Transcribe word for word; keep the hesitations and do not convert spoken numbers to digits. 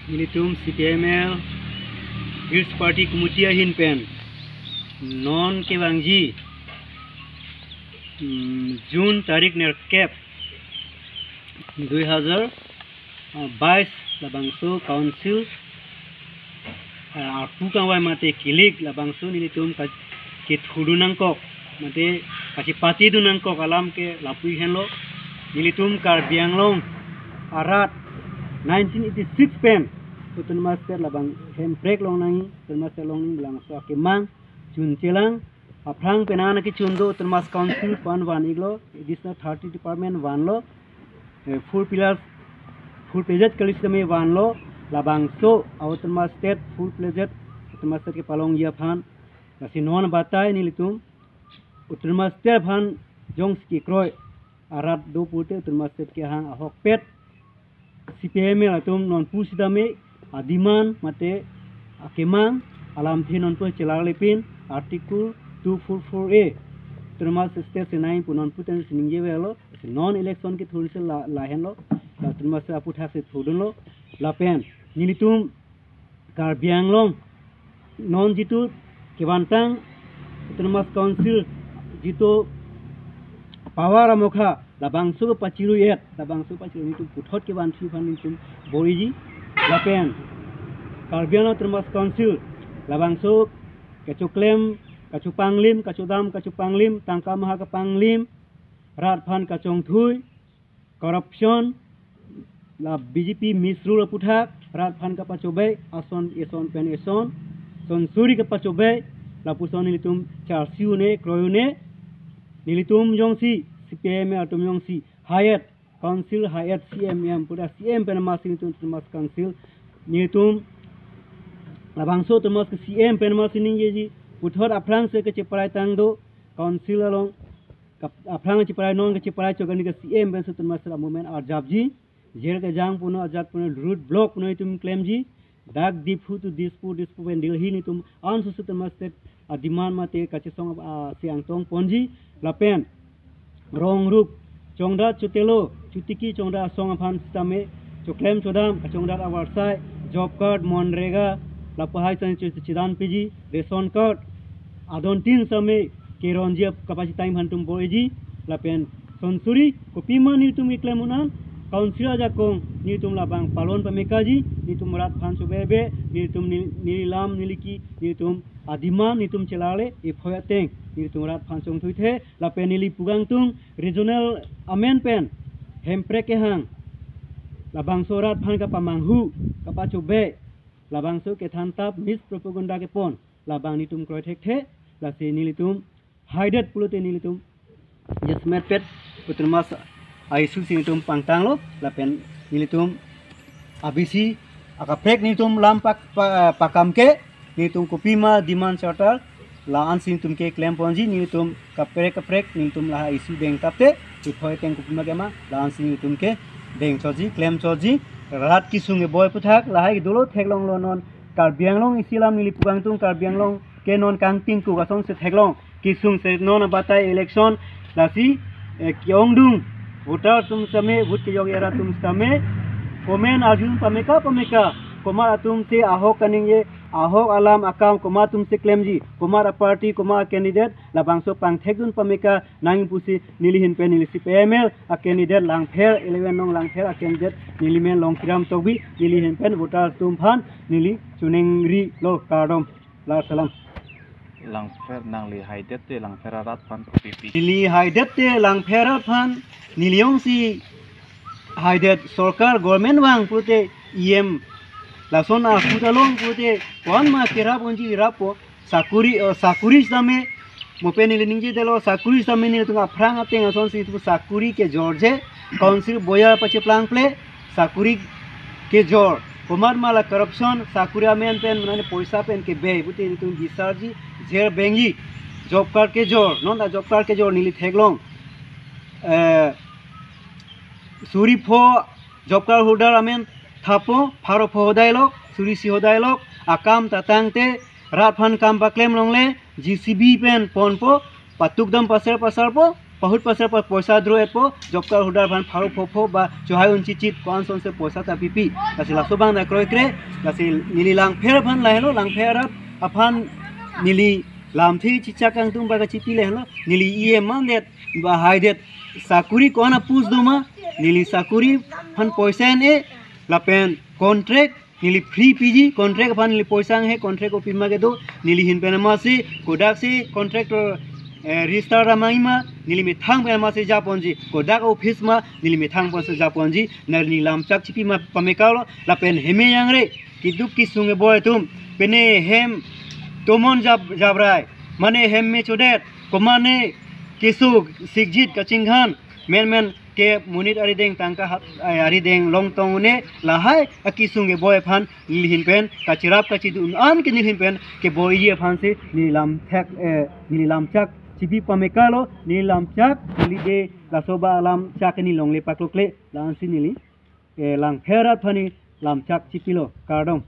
Nelitum C P I M L Hills Party Committee ahin pen non kevangji, mm, June tarik nerkep dui hajar bais labangso council, ah, arpu kangvai mate kilik labangso nelitum ka-, kethurdun nangkok mate kachepatedun nangkok alam ke lapu henlo. Nelitum Karbi Anglong arat nineteen eighty-six pen Autonomous State labang hemprek longnangji, Autonomous State longnangji labangso akemang chunchelang. Aphrang penang kechun do Autonomous Council pen van-iklo, additional thirty department vanlo, eh, full pillars, full-fledged kali sitame vanlo, labangso Autonomous State, full-fledged Autonomous State kepalongji aphan. Lasi non batai nelitum Autonomous State aphan jongsi kekroi arat do pulote Autonomous State kehang ahokpet C P I M L atum nonpu sitame ademand mate akemang alamthe nonpu chelarlepin Article two four four A Autonomous State si nangji pu nonpu ten si ningje avelo, si non election kethur si la, lahenlo, la Autonomous State aputhak si thurdunlo, lapen nelitum Karbi Anglong non jitu kevantang Autonomous Council jitu power amokha labangso pachirui-et, labangso pachirui nelitum puthot kevan thu aphan nelitum bor-iji, lapen Karbi Anglong Autonomous Council labangso kachoklem, kachopanglim, kachodam, kachopanglim, tangka maha kapanglim, rat aphan kachongthui, corruption, la B J P misrule aputhak, rat aphan kapachobei, ason eson pen eson, son suri kapachobei, lapuson nelitum charsi un-e, kroi un-e, nelitum jongsi, C P I M L atum jongsi, hai-et, council hai-et C M M, puta C M pen masi nelitum Autonomous Council, nelitum, labangso Autonomous ke C M pen masi ningjeji, puthot aphrang si kacheparai tang do, council along, kap-, aphrang kacheparai non kacheparai chokani ke C M pen si Autonomous State movement arjapji. Jail kejang puno ajat puno road block puno itum klemji. Dak Diphu to Dispur, Dispur pen Delhi nelitum ansu si Autonomous State ademand mate kachesong, ah, si angtong ponji. Lapen rong rup chongdat chotelo chotiki chongdat asong aphan sitame choklem chodam kachongdat avarsai, job card, MGNREGA, lapu hai sang chu-, chidan piji, ration card, adontin sitame keronji ap kapachitang aphan nelitum bor-iji, lapen son suri kopima nelitum keklem un-an, council ajakong nelitum labang palon pamekaji, nelitum rat aphan chobebe, nelitum nel-, neli lam, neli ki, nelitum ademand, nelitum chelarle, iphoi ateng, nelitum rat aphan chongthuithe, lapen neli pu kangtung regional amen pen hemprek kehang labangso rat aphan kapamanghu, kapachobe, labangso kethan tap mispropaganda kepon, labang nelitum kroi thekthe, lasi nelitum haidet pulote nelitum jesmet pet Autonomous a-issue si nelitum pangtanglo, lapen nelitum abisi akaprek nelitum lam pak-, pa-, pakam ke, nelitum kopima demand charter, la-an si nelitum keklem ponji, nelitum kaprek kaprek, nelitum lahai issue deng tapte, iphoi ateng kopima kema, la-an si nelitum kedeng choji, klem choji, rat kesung keboi aputhak, lahai dolo theklonglo non, Karbi Anglong isi alam neli pu kangtung Karbi Anglong ke non kangtingkuk ason si theklong, kesung si non abatai election, lasi, eh, ke-ongdung, voter atum sitame, vote kejokji arat atum sitame, comment arjun pameka pameka, komat atum si ahok kaningje, ahok alam akam komat atum si klemji, komat a-party, komat a-candidate, labangso pangthekdun pameka nangji pusi neli ahin pen neli C P I M L a-candidate Langpher, eleven nong Langpher a-candidate neli men Longkiram Tokbi, neli ahin pen voter atum aphan neli choningrilo, kardom. Lar salam. Langpher, nangli haidet te Langpher arat aphan kopi pi? Neli haidet te Langpher arat aphan, neli jongsi haidet sorkar government vang pulote E M, lason akut along pulote, ko-an ma kerap unji rappo, sakuri, eh, sakuri sitame, mo pen neli ningjedetlo, sakuri sitame nelitum aphrang ateng ason si nelitum sakuri kejorje, council boyar pacheplang ple, sakuri kejor. Komat ma la corruption, sakuri amen pen, mane poisa pen kebe, pulote nelitum bisarji, jail bengji, job card kejor, non ta job card kejor neli theklong. Eh, suri pho job card holder amen thapo, pharo pho hodai lok, suri isi hodai lok, akam ta tangte, rat aphan kam paklem longle, J C B pen ponpo, patuk dam pasar pasarpo, pahut pasar pa poisa dro-etpo, job card holder aphan pharo phopho ba chohai unchichit ko-an sonse poisa ta pipi. Lasi laso abang na kroikre, lasi neli Langpher aphan lahelo, Langpher arat aphan neli lamthe chichak kangtung ba kachipi lahelo, neli E M mandet ba haidet sakuri ko-an a-post doma, neli sakuri aphan poisa en-e, lapen contract neli free piji, contract aphan neli poisa anghe, contract kopi ma kedo, neli ahin pen amatsi, kodak si contract to, eh, register amang ima, neli methang pen amatsi japonji, kodak office ma, neli methang ponsi japonji, na neli lamchak chipi ma pamekalo, lapen heme yangre, keduk kesung keboi atum, pene hem tomon jab, jabrai, mane hem me chodet, komane keso sikjit kachinghan, menmen ke monit arideng tangka hap, eh, arideng longtong un-e lahai akesung keboi aphan neli ahin pen kachirap kachidun an ke neli ahin pen keboi aphansi neli lamthek, eh, neli lamchak chipi pamekalo, neli lamchak neli de laso ba lamchak neli longle paklokle, la-ansi neli, eh, Langpher arat aphan neli lamchak chipilo, kardom.